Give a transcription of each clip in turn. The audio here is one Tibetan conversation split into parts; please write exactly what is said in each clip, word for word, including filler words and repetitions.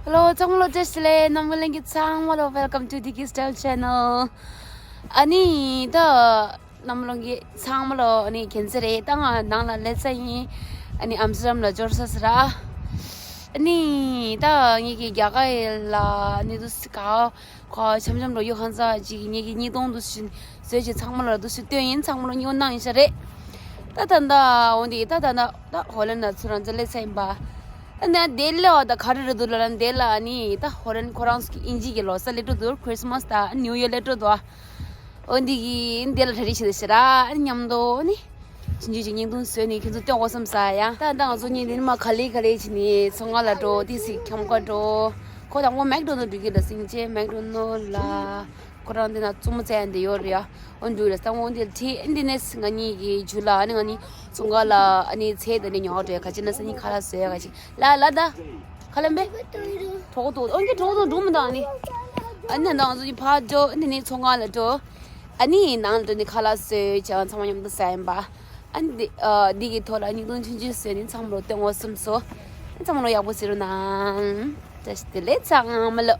Hello ཚང་མ་ལོ་བཀྲ་ཤིས་བདེ་ལེགས། རྣམ་པ་ལྷན་རྒྱས་ཚང་མ་ལོ། Welcome to Diggy's Style Channel. ཨ་ནི་ད་རྣམ་པ་ལྷན་རྒྱས་ཚང་མ་ལོ་ཨ་ནི་ཁྱེད་ཚོ་རེད། ད་ང་ནང་ལ་སླེབས་ཚར་ཡིན། ཨ་ནི་ཨམ་སི་ཊར་ཌམ་ལ་འབྱོར་ཚར་ཟེར་ར། ཨ་ནི་ད་ངེད་ཀྱི་རྒྱ་གར་ཡུལ་ལ་ཨ་ནི་དུ་སི་ག་ཁོ་འཆམ་འཆམ་འགྲོ་ཡོད། ཧང་ཚ་ཅིག་ངེད་ཀྱི་གཉིས་སྟོང་དུ་ཞིག་བཟོས་ཀྱི་ཚང་མ་ལ་དུ་སུ་སྟོན་ཡིན། ཚང་མ་ལ་སྨྱོ་གནང་ཡིན་ཤ་རེད། ད་ད་ད་འོན་ཏེ་ད་ད་ད་ད་ཧོ་ལན་ན་ཚུར་རང་ཚོ་སླེབས་ཚར་ཡིན་པ། ད་ན་དེ་ལ་ད་ག་རེ་རེད་འདུག་ལ་ན། དེ་ལ་ཨ་ནི་ད་ཧོ་ལན་ཁོ་རང་ཚོ་གི་དབྱིན་ཇི་གི་ལོ་གསར་སླེབས་འགྲོ་འདུག Christmas ད་New Year སླེབས་འགྲོ་འདུག་འོན་ཏེ་གི་དེ་ལ་གྲ་སྒྲིག་བྱེད་དུ་ཤི་ར། ཨ་ནི་མཉམ་དུ་ཨ་ནི་ཕྱིན་ཆད་ཀྱི་བརྙན་ཐུང་བཟོས་ནས་ཁྱེད་ཚོ་སྟོན་དགོས་བསམ་ས་ཡ། ད་ད་ང་ཚོ་གཉིས་འདི་ནི་མ་ག་ལེ་ག་ལེ་བྱས་ནས་ཚོང་ཁང་ལ་འགྲོ། ཏི་སི་ཁྱམས་ཁ་འགྲོ། ཁོ་དང་པོ་མེག་ཌོ་ནལ་འགྲོ་གི་ལ་སིང་ཅེ་མེག་ཌོ་ནལ་ལ། ཁོ་རང་འདི་ན་བཙུན་མོ་བཙལ་འདི་ཡོད་རེད་ཡ། འོ་འགྲོ་ལ་སང་འོ་འདི་ལ་ཁྲིད་འདི་ནས་ང་གཉིས་ཀྱི་ཇུ་ལ་ཨ་ནི་ང་གཉིས་ཚོང་ཁང་ལ་ཨ་ནི་ཚེ་ད་ནི་ཉོ་འགྲོ་ཡ། ག་ཅི་ན་སང་ཉིན་ཁ་ལག་བཟོ་ཡ། ག་ཅི་ལ་ལ་ད་ཁ་ལམ་པེ་གྲོགས་དང་ཨོ་ཀེ་གྲོགས་དང་འགྲོ་མི་དང་ནི། ཨ་ནི་ནང་ང་ཚོ་གཉིས་ཕར་འགྲོ། ཨ་ནི་ནི་ཚོང་ཁང་ལ་འགྲོ། ཨ་ནི་ནང་ལ་འགྲོ་ནི་ཁ་ལག་བཟོས་བྱས་ཚང་མ་མཉམ་དུ་ཟ་ཡིན་པ། ཨ་ནི་འདི་ཨ་འདི་གི་ཐོག་ལ་བརྙན་ཐུང་ཆུང་ཆུང་བཟོས་ནི་ཚང་མ་ལོ་སྟོན་དགོས་བསམ་སོང་། ཨ་ཚང་མ་ལོ་ཡག་པོ་བྱེད་རོགས་གནང་། བཀྲ་ཤིས་བདེ་ལེགས་ཚང་མ་ལོ།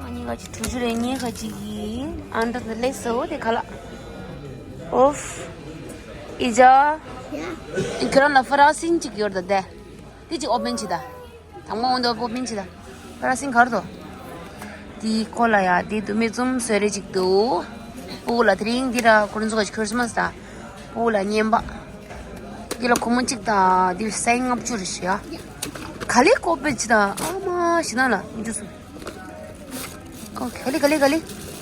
ང་གཉིས་ཀ་ཅིག་གྲུ་ཆུ་རེ་གཉིས་ཀ་ཅིག་གིས་ཨང་གྲངས་དེ་ལེགས་སོ་དེ་ག་ལ། ཨོཕ། ཨི་ཇ། ཡ། ཨི་ཁྱོད་རང་ལ་ཧྥ་ར་སིན་ཅིག་ཡོད་ད་དེ། དེ་ཅིག་ཨོ་པན་བྱེད་ད། དང་པོ་འོང་དུ་པོ་མིན་ཆི་ད། ཧྥ་ར་སིན་གར་དོ། དེའི་ཁོ་ལ་ཡ་དེ་དུ་མེ་ཙུམ་སོས་རེ་ཅིག་འདུག་སྤུ་གུ་ལ་དེ་རིང་འདི་ར་ཁོ་རང་ཚོ་ག་ཁྲིས་མས་ད། སྤུ་གུ་ལ་བརྙན་པ། འདི་ལ་ཁོ་མོ་གཅིག་དང་འདི་ལ་སའི་ལྔ་བཅུ་རེ་ཞུ་ཡ། ག་ལེ་ཀོ་པེ་ཅི་ད་ཨ་མ་ཞི་ན་ལ་མི་འཇུ་སུ། ཨོ་ག་ལེ་ག་ལེ་ག་ལེ།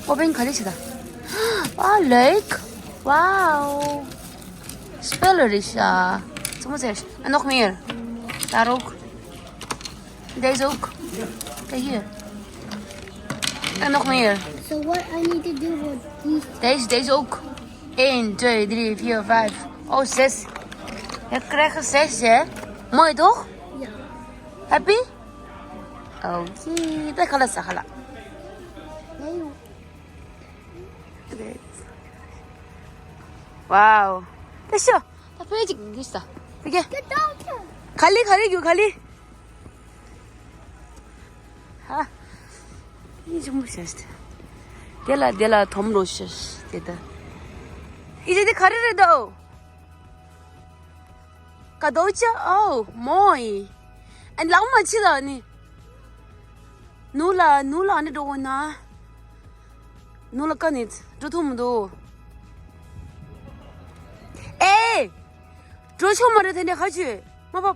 ཀོ་པེ་ག་ལེ་ཞི་ད། ཨ་ལེག་ཝའོ། སྤེལ་རེ་ཤ། ཙུ་མོ་ཟེར། ཨ་ནོག་མེར། ད་རོག Deze ook. Kijk hier. En nog meer. So what I need to do with these? Deze, deze ook. Eén, twee, drie, vier, vijf. Oh, zes. Je krijgt er zes, hè? Mooi toch? Ja. Happy? Oké, dat gaat het zeggen. Nee, joh. Wow. Dat is zo. Dat weet ik niet. Oké. Kali, kali, kali. ཧ། ཡིན་ཆུང་མོ་ཤ་ཤ། དེ་ལ་དེ་ལ་དོམ་རོ་ཤ་ཤ་དེ་ད། ཨི་ཅེ་དེ་ག་རེ་རེད་དོ། ག་དོ་ཅ་ཨོ་མོ་ཡི། ཨ་ལག་མ་ཕྱི་ལ་ནི། ནུ་ལ་ནུ་ལ་ནི་འགྲོ་གོ་ན། ནུ་ལ་ཀ་ནི་འགྲོ་ཐུབ་མི་འདུག་ཨེ། འགྲོ་ཆོག་མ་རེད་དེ་འདྲ་ཁ་ཆུ། མ་བབ།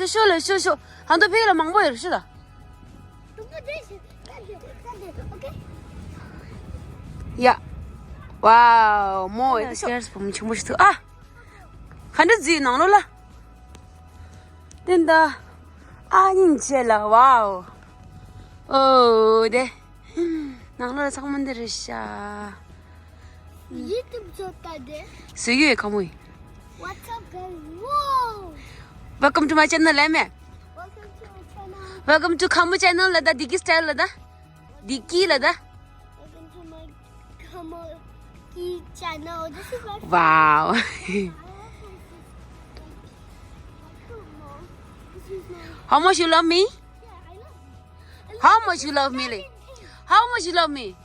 ཤོ་ལ་ཤོ་ཤོ། ཧང་དོ་ཕེ་ལ་མང་པོ་ཡོད་ཤོ་ལ། ཡ། ཝའོ་མོ་ཡ་ཤོ། ཤེར་སྤུམ་ཆུང་པོ་ཞིག་ཐུག་ཨ། ག་འདྲ་ཟིག་ནང་ལོགས་ལ། དེ་འདྲ། ཨ་སྙིང་རྗེ་ལ་ཝའོ། ཨོ་དེ། ནང་ལོགས་ལ་ཚང་མ་འདི་རེད་ཤག་ཡིད་དུ་བཟོ་ལྟ་དེ། སུ་ཡོད་ཁ་མོ་ཡིན། What's up, guys? Whoa! Welcome to my channel, ལབ་མེ། Welcome to my channel. Welcome to Khamu channel ལ་ད། Diggy Style ལ་ད། Diggy ལ་ད། Welcome to my Khamu channel. This is my Wow. This is my How much you love me? Yeah, I love you. How much you love me? Like, how much you love me?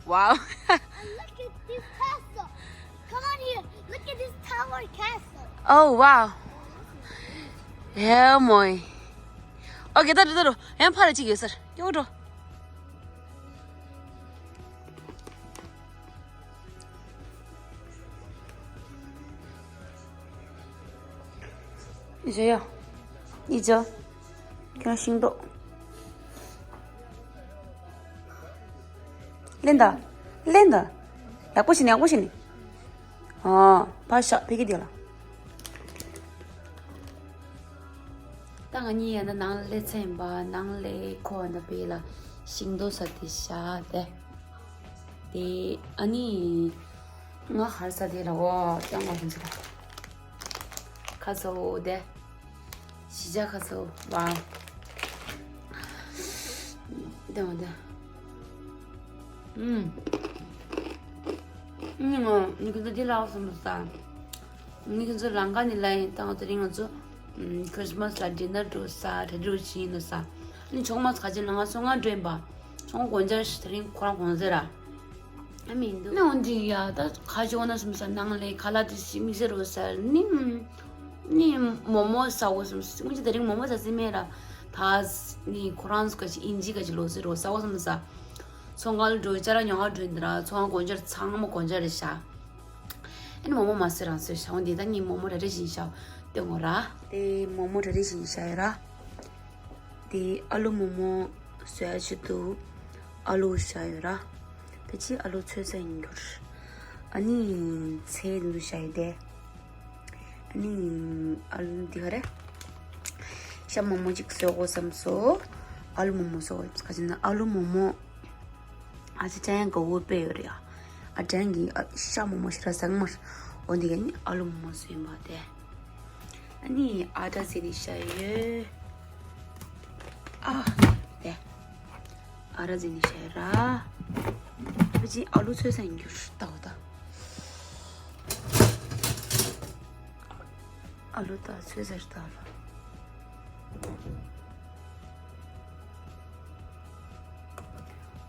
Wow. And look at this castle. Come on here. Look at this tower castle. Oh, wow. ཧེ་མོ། ཨོ་ཀེ་ད་འགྲོ་ད་འགྲོ། ཡང་ཕར་ཅིག་ཡོད་སར་ཀྱོ་འགྲོ། ཡ་ཡ། ཡི་ཇོ། ཁྱོད་ཤིང་ཏོག་ལེན་ད། ལེན་ད། ཡག་པོ་ཞིག་ནི་ཡག་པོ་ཞིག་ནི། ཨ། ཕར་བཞག་ཕ་གི་དེ་ལ། ད་ང་གཉིས་ཡང་ན་ནང་ལ་སླེབས་ཚར་ཡིན་པ། ནང་ལ་ཁོ་ཡང་ན་བེ་ལ་ཤིང་ཏོག་ས་དེ་བཞག་སྟེ། དེ་ཨ་ནི་ང་ཧར་ས་དེ་ལ་འོ་ཀྱང་བ་ཧུན་ཟེར་ཁ་ས་འོ་དེ། གཞིས་ཆགས་ཁ་ཚོ་བ། དེ་འོ་དེ། ཨུམ། ཨུམ། ངོ་ནི་ཁོ་ཚོ་དེ་ལ་འོ་སོང་ས། ནི་ཁོ་ཚོ་ལང་ཀ་ནི་ལ་ཡིན་ད་ང་ཚོ་རིང་ང་ཚོ་ཁྲི་སི་མ་སི་ལ་ཌི་ནར་འགྲོ་ས་གྲ་སྒྲིག་བྱེད་ཡིན་ནོ་ས། ནི་ཆུང་མ་ཚོ་ཁ་ཅིག་ལ་ང་ཚོ་ང་འགྲོ་ཡིན་པ། ཆུང་དགོན་ཆར་ཞིག་དེ་རིང་ཁོ་རང་གོང་ཟེར་ར། ཨ་མི་འདུག་ནི་འོན་ཏེ་ཡ་ད་ཁ་ཅིག་འོ་ན་སོང་ས་ནང་ལ་ཁ་ལག་དེ་ཞིག་མི་ཟེར་རོ་ས་ནི། ནི་མོ་མོ་ཟ་འོ་སོང་ས། སྔོན་ཆད་དེ་རིང་མོ་མོ་ཟ་ཟིན་མེད་ར། ད་ནི་ཁོ་རང་ཚོ་ག་ཅིག་ཨིན་ཇི་ག་ཅིག་ལོ་ཟེར་རོ་ཟ་འོ་སོང་ས། ཚོང་ཁང་ལ་འགྲོ་ཅ་ར་ཉོ་བ་འགྲོ་འདི་ར་ཚོང་ཁང་གོང་ཆར་ཚང་མ་གོང་ཆར་རེད་ཤག་ཨ་ནི་མོ་མོ་མ་ཟོས་རང་ཟོས་ཤག་འོ་འདི་ད་ངས་མོ་མོ་ར་རེ་བཞིན་ཤག་སྟོན་འོ་ར། དེ་མོ་མོ་ར་རེ་བཞིན་ཤག་ཡ་ར། དེ་ཨ་ལུ་མོ་མོ་བཟོ་ཡ་ཆེད་དུ་ཨ་ལུ་བཞག་ཡོད་ར། ཕལ་ཆེར་ཨ་ལུ་ཚོས་ས་ཡིན་འགྱུར། ཨ་ནི་ཚལ་འདི་ཚོ་བཞག་ཡོད་དེ། ཨ་ནི་ཨ་ལུ་འདི་ག་རེ། ཤ་མོག་མོག་ཅིག་བཟོ་དགོས་བསམ་སོང་། ཨ་ལུ་མོག་མོག་བཟོ་དགོས་ག་ཅི་ན་ཨ་ལུ་མོག་མོག་ཨ་ཅེ་ཅན་ག་འུ་པེ་ཡོད་རེད་ཡ། ཨ་ཅན་གྱི་ཨ་ཤ་མོག་མོག་ཞེ་དྲག་ཟ་གི་མ་རེད། འོ་འདི་ག་ནི་ཨ་ལུ་མོག་མོག་བཟོས་ཡིན་པ་དེ། ཨ་ནི་ཨ་ཏྲ་ཟེར་ནི་ཤ་ཡོད། ཨ་དེ། ཨ་ར་ཟེར་ནི་ཤ་ཡོད་ར། ཨ་ཅེ་ཨ་ལུ་ཚོས་ས་ཡིན་རྒྱུ་ལྟ་བ་ད། ཨ་ལུ་ད་ཚོས་ས་ལྟ་བ།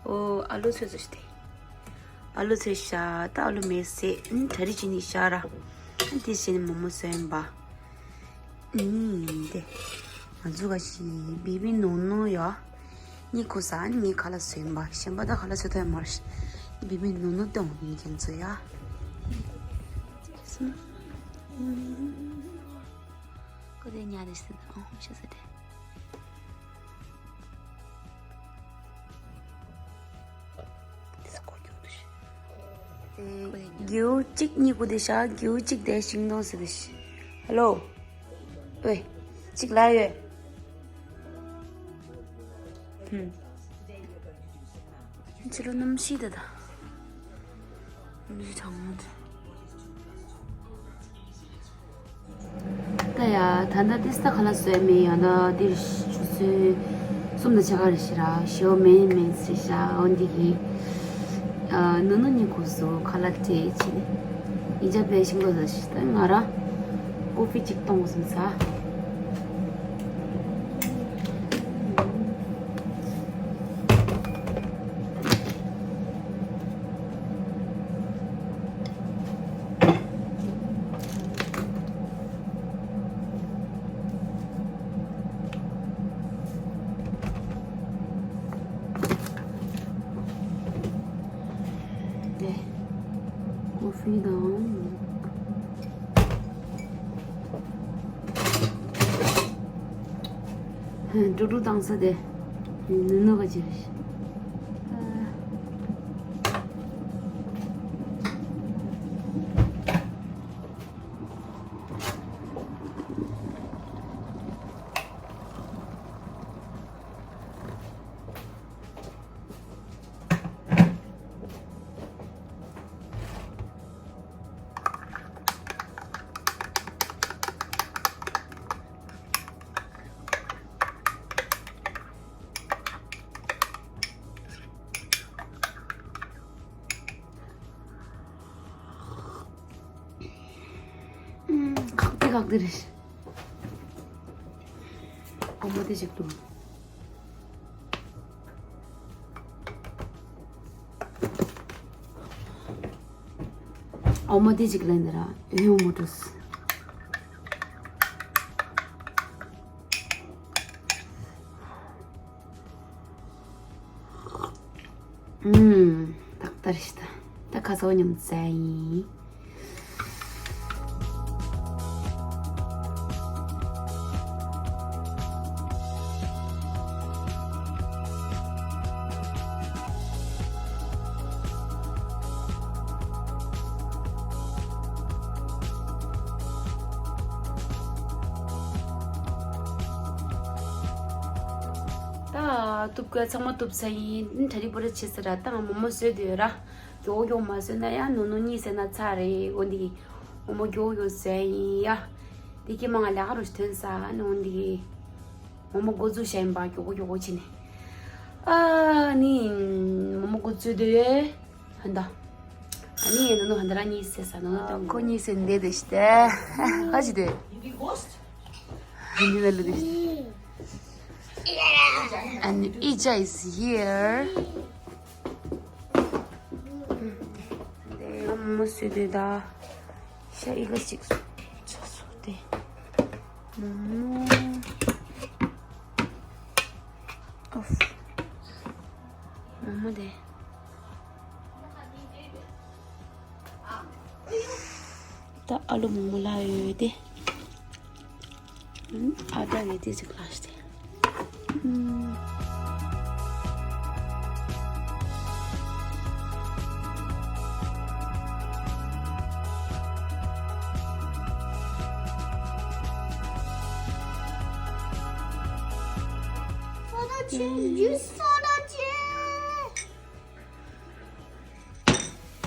ཨོ་ཨ་ལུ་ཚོས་ཚོས་ཏེ། ཨ་ལུ་ཚོས་ཤ་ད་ཨ་ལུ་མེད་སེ་ཨ་ནི་གྲ་རི་ཅི་ནི་ཤ་ར། ཨ་དེ་བཞིན་མོ་མོ་བཟོས་ཡིན་པ། ཨ་ནི་དེ། ང་ཚོ་ག་ཞིག་བི་བི་ནོ་ནོ་ཡ། གཉིད་ཁུག་ས་ཨ་ནི་ངའི་ཁ་ལག་བཟོས་ཡིན་པ་གཞན་པ་ད་ཁ་ལག་བཟོས་ཐུབ་ཡ་མ་རེད། བི་བི་ནོ་ནོ་སྟོན་ཡིན་ཁྱེད་ཚོ་ཡ། ཀོ་དེ་ཉལ་དེ་སྲིད་ཨོ་ཤ་ཟ་དེ། དེ་ས་ཀོ་རྒྱུག་དུ་ཤི། དེ་རྒྱུག་གཅིག་གཉིས་ཀོ་དེ་ཤ་རྒྱུག་གཅིག་དེ་ཤིང་སྡོང་ཟེར་དེ་ཤི། ཧེ་ལོ། ཝེ། གཅིག་ལ་ཡོད། ཧུམ། ཕྱི་ལོ་གནམ་གཤིས་དེ་དང་། གནམ་གཤིས་གྲང་མོ་དེ། ད་ཡ་ད་ལྟ་ཏིས་ད་ཁ་ལག་བཟོས་མེད་ཡང་ན་དེ་ཆུ་ཚོད་གསུམ་དང་ཕྱེད་ཀ་རེད་ཤི་ར་ཞོ་མེད་མེད་ཟེར་ཤ་འོ་འདི་གི་ནུ་ནུ་གཉིས་ཁུ་སུ་ཁ་ལག་སྤྲད་ཕྱིན་ཡིན་ཅག་པའི་ཤིང་ཏོག་ཟ་ཤི་ད་ང་ར་ཀོ་ཕི་གཅིག་གཏོང་བསམ་ས། ཀོ་ཕི་དང་། འགྲོ་འགྲོ་བཏང་ས་དེ། ནུ་ནུ་ག་ཅི་རེད། ཁག་ཏི་ཁག་ཏི་རེད། ཨོ་མ་དེ་ཅིག་ཏུ། ཨོ་མ་དེ་ཅིག་ལེན་དེ་ར་ཨེ་ཨོ་མ་ཏུས། ཨུམ། ཏག་ཏག་རེད་ཤི་ད། ད་ཁ་སང་མཉམ་བཙལ་ཡིན། ད་གཏུབ་དགོས་ཚང་མ་གཏུབ་ཚར་ཡིན། གྲ་རི་པོ་ར་བྱེད་ས་ར་ད་མོག་མོག་བཟོས་འདོད་ར། མགྱོགས་མགྱོགས་མ་བཟོས་ན་ཡང་ནུ་ནུ་གཉིད་སད་ན་ཚར་རེད། འོ་འདི་གི་མོག་མོག་མགྱོགས་མགྱོགས་བཟོས་ཡིན་ཡ། དེ་གི་མ་ང་ལས་ཀ་རུ་ཐོན་ས་ནི་འོ་འདི་གི་མོག་མོག་འགོ་འཛུགས་བྱས་ཡིན་པ། མགྱོགས་མགྱོགས་བྱེད་ནས་ཨ་ནི་མོག་མོག་འགོ་འཛུགས་འདོད་ཡོད། ཧན་ད། ཨ་ནི་ནུ་ནུ་ཧན་ད་ར་གཉིད་སད་ས་ནུ་ནུ་དང་ཁོ་གཉིད་སད་འདི་དེ་ཤི་དེ། ཧ་ཅི་དེ། འདི་ན་ལུ་དེ་ཤི། And Ija is here. དེ་མོ་སུ་དེ་ད། ཤ་ཨི་ག་ཅིག་ཚ་སུ་དེ། མོག་མོག་ཨོ། མོག་མོག་དེ། ད་ཨ་ལུ་མོག་མོག་ལ་ཡོད་དེ། ཨ་ད་ཡོད་དེ་ཅིག་ལ་ཤི་དེ།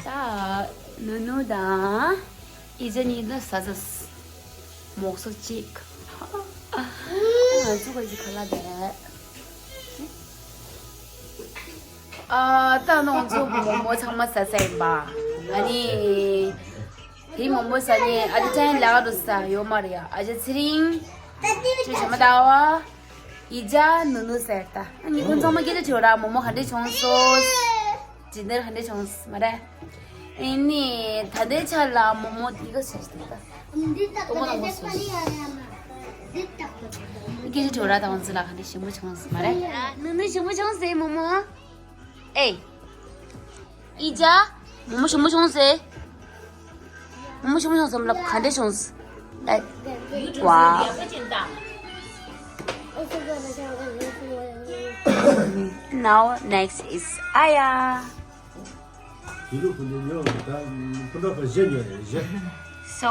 ད་ནུ་ནུ་དང་ཨི་ཇ་གཉིས་ལ་ཟ་ཟ་མོག་སོ་གཅིག་ང་ཚོ་ག་ཅི་ཁ་ལ་དེ། ཨ་ད་ནང་ཚོ་མོག་མོག་ཚང་མ་ཟ་ས་ཡིན་པ། ཨ་ནི་དེ་མོག་མོག་ཟ་ནས་ཨ་དེ་ཅན་ལ་ག་རུ་ཟ་ཡོད་མ་རེད་ཡ། ཨ་ཅག་ཚེ་རིང་། ཅི་བྱ་མ་ད་བ། ཡི་ཅག་ནུ་ནུ་ཟེར་ད། ཨ་ནི་ཁོང་ཚང་མ་སྐད་ཆ་དྲིས་ར། མོག་མོག་ག་འདྲས་བྱུང་སོང་། ཇི་འདིར་ག་འདྲས་བྱུང་སོང་མ་རེད། ཨེ་ནི་ད་ལྟའི་ཆ་ལ་མོག་མོག་འདི་ག་ཟེར་ད། འདི་ལྟ་ཨོ་མོ་ན་མོ་སོ། འདི་ལྟ་སྐད་ཆ་དྲིས་ར་ད་ང་ཚོ་ལ་ག་འདྲས་ཞིམ་པོ་བྱུང་སོང་མ་རེད། ནུ་ནུ་ཞིམ་པོ་བྱུང་སོང་མོག་མོག་ཨེ། ཨི་ཅག་མོག་མོག་ཞིམ་པོ་བྱུང་སོང་། མོག་མོག་ཞིམ་པོ་བྱུང་སོང་ལབ་ག་འདྲས་བྱུང་སོང་། Like, wow. Now next is Aya. So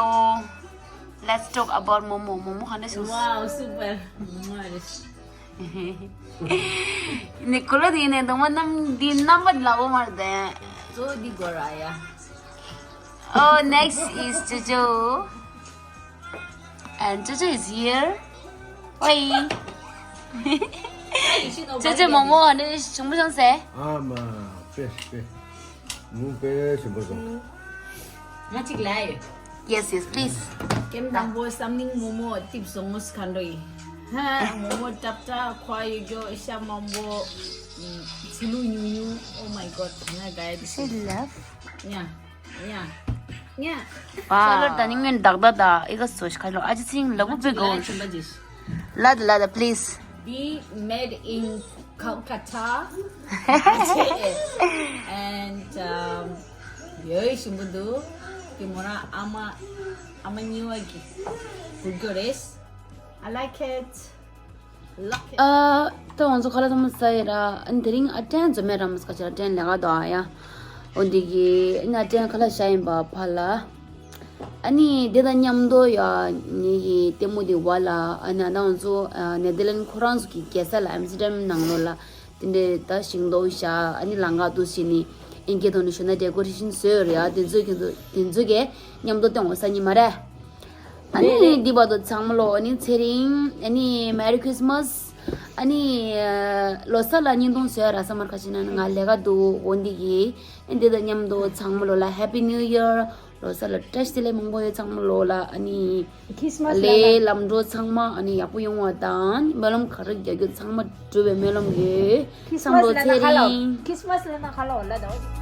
let's talk about མོག་མོག་མོག་མོག་ག་འདྲས་བྱུང་སོང་། Wow, super. ནི་ཀོ་ལོ་དེ་ནས་དུང་མ་རྣམ་འདི་རྣམ་པ་ལ་འོ་མར་དེ། ཙོ་འདི་གོ་ར་ཡ། Oh, next is Jojo. And Jojo is here. Oi. Jojo མོག་མོག་ཨ་ནི་ཞིམ་པོ་བྱུང་སོང་། ཨ་མ་པེ་པེ། མོག་པེ་ཞིམ་པོ་བྱུང་། ང་གཅིག་ལ་ཡོད། Yes, yes, please. ཀེམ་དང་པོ་བསམ་གླིང་མོག་མོག་ཏིབ་སོང་ངོ་ཁ་འགྲོ་ཡིན། ཧ། མོག་མོག་ཏབ་ཏ་ཁོ་ཡོད་རྒྱོ་ཤ་མང་པོ། ཚི་ལུ་ཉུང་ཉུང་། Oh my god. ང་དགའ་ཡ་དེ། She love. ཉ་ཉ་ཉ། ཤ་ལར་ད་ནི་ངན་བདག་ད་ད་ཨི་ག་སོ་ཤ་ཁ་ལོ་ཨ་ཅི་ཚིང་ལ་བུ་བེ་གོ། ལ་ད་ལ་ད་please. Be made in Calcutta. And um, ཡོད་ཞིམ་པོ་འདུག་དེ་མོ་རང་ཨ་མ་ཨ་མ་གཉིས་པ་གི་བུ་རྒྱུ་རེད། I like it. Like it. ཨ་ད་ང་ཚོ་ཁ་ལག་ཚང་མ་ཟ་ཡི་ར། ཨ་ནི་དེ་རིང་ཨ་ཏྲན་འཛོམས་མེད་ར་མ་ཟ་ཁ་ཆེ་ར་ཏྲན་ལས་ཀ་འདུག་ཨ་ཡ། འོ་འདི་གི་ཨ་ནི་ཨ་ཏྲན་ཁ་ལག་ཤ་ཡིན་པ་ཕ་ལ། ཨ་ནི་དེ་དང་མཉམ་དུ་ཡ་ངེད་ཀྱི་ལྟད་མོ་དེ་བ་ལ་ཨ་ནི་ཨ་ན་ང་ཚོ་ནེ་དར་ལན་ཁོ་རང་ཚོ་གི་རྒྱལ་ས་ལ་ཨམ་སི་ཏྲམ་ནང་ལོགས་ལ་དེ་འདྲའི་ད་ཤིང་ཏོག་བཞག་ཨ་ནི་ལང་ཀ་འདུག་ཟེར་ནི་ཨིན་སྐད་ཐོག་ནས་ཞུ་ན་ཌེ་ཀོ་རེ་ཤན་བཟོས་ཡོད་རེད་ཡ། དེ་ཚོ་གི་དེ་ཚོ་གི་མཉམ་དུ་སྟོན་འོ་ས་ནི་མ་རེད། ཨ་ནི་འདི་བར་དུ་ཚང་མ་ལོ་ཨ་ནི་ཚེ་རིང་ཨ་ནི་Merry Christmas ཨ་ནི་ལོ་གསར་ལ་བརྙན་ཐུང་བཟོས་ར་ས་མར་ཁ་ཅིག་ན་ང་ལས་ཀ་འདུག་འོ་འདི་གི་ཨ་འདི་དང་མཉམ་དུ་ཚང་མ་ལོ་ལ་Happy New Year། ལོ་གསར་ལ་བཀྲ་ཤིས་བདེ་ལེགས་མང་པོ་ཡོད། ཚང་མ་ལོ་ལ་ཨ་ནི་Christmas ལ་ལས་ལམ་འགྲོ་ཚང་མ་ཨ་ནི་ཡག་པོ་ཡོང་བ་དང་སྨོན་ལམ་ག་རེ་རྒྱག་རྒྱུ་ཚང་མ་འགྲུབ་པའི་སྨོན་ལམ་ཡོད། ཚང་མ་ལོ་ཚེ་རིང་། Christmas ལ་ན་ཁ་ལོ་ལ་དང་།